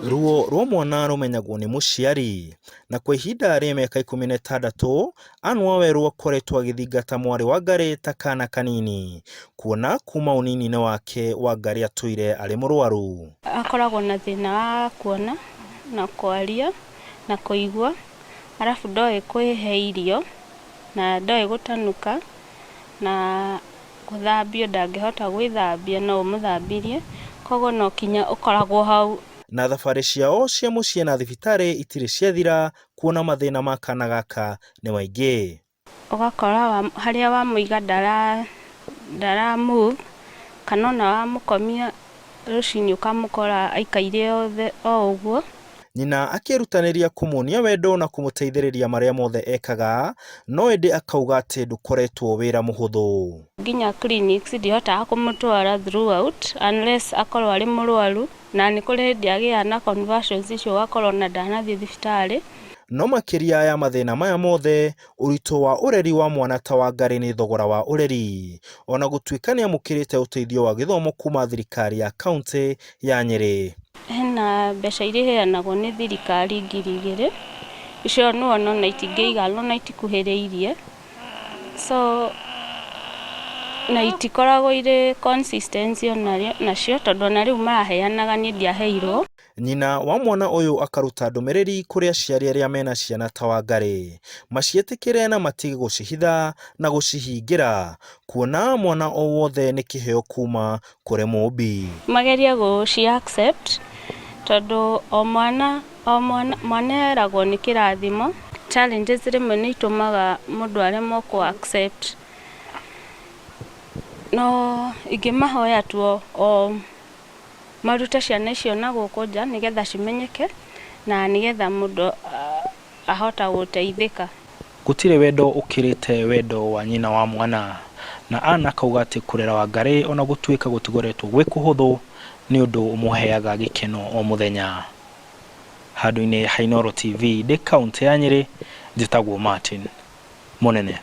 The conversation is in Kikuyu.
Ruo rwa mwana rũmenyagwo nĩ mũciari, na kwa ihinda rĩa mĩaka 16, Ann Wawerũ akoretwo agĩthingata mwarĩ Wangarĩ ta kana kanini, kuona kuma ũnini-inĩ wake Wangarĩ atũire arĩ mũrwaru. Akoragwo na thĩna wa kuona na kwaria na kũigua, arabu ndoĩ kwĩhe irio na ndoĩ gũtanuka na gũthambio ndangĩhota gwĩthambia no ũmũthambirie, koguo no kinya ũkoragwo hau. Na thabarĩ ciao cia mũciĩ na thibitarĩ itirĩ ciathira kuona mathĩna ma kana gaka nĩ maingĩ. Ũgakora harĩa wamũiga ndara move, kana ona wamũkomia rũcinĩ ũkamũkora aikaire o ũguo. Nyina akĩrutanĩria kũmuonia wendo na kũmũteithĩrĩria marĩa mothe ekaga, no ĩndĩ akauga atĩ ndũkoretwo wĩra mũhũthũ. Nginya clinics ndihotaga kũmũtwara throughout unless akorwo arĩ mũrwaru, na nĩ kũrĩ hĩndĩ agĩaga na convulsions icio ũgakorwo ona ndanathiĩ thibitarĩ. No makĩria ya mathĩna maya mothe, ũritũ wa ũreri wa mwana ta Wangarĩ nĩ thogora wa ũreri. Ona gũtuĩka nĩamũkĩrĩte ũteithio wa gĩthomo kuma thirikari ya kauntĩ ya Nyĩrĩ. Hena mbeca iria iheanagwo nĩ thirikari 2000, icio nĩwona ona itingĩigana ona itikuhĩrĩirie, so na itikoragwo irĩ consistency ona nacio tondũ ona rĩu maraheanaga niĩ ndiaheirwo. Nyina wa mwana ũyũ akaruta ndũmĩrĩri kũrĩ aciari arĩa mena ciana ta Wangarĩ, maciĩtĩkĩre na matige gũcihitha na gũcihingĩra, kuona mwana o wothe nĩ kĩheo kuma kũrĩ Mũmbi. Magerie gũci accept tondũ o mwana o mwana mwana eragwo nĩ kĩrathimo. Challenges rĩmwe nĩ itũmaga mũndũ aremwo kũ accept, no ingĩmahoya tu o marute ciana icio na gũkũ nja nĩgetha cimenyeke na nĩgetha mũndũ ahota gũteithĩka. Gũtirĩ wendo ũkĩrĩte wendo wa nyina wa mwana, na Ann akauga atĩ kũrera Wangarĩ ona gũtuĩka gũtigoretwo gwĩ kũhũthũ nĩ ũndũ ũmũheaga gĩkeno o mũthenya. Handũ-inĩ ha Inooro TV ndĩ kauntĩ ya Nyĩrĩ, njĩtagwo Martin Mũnene.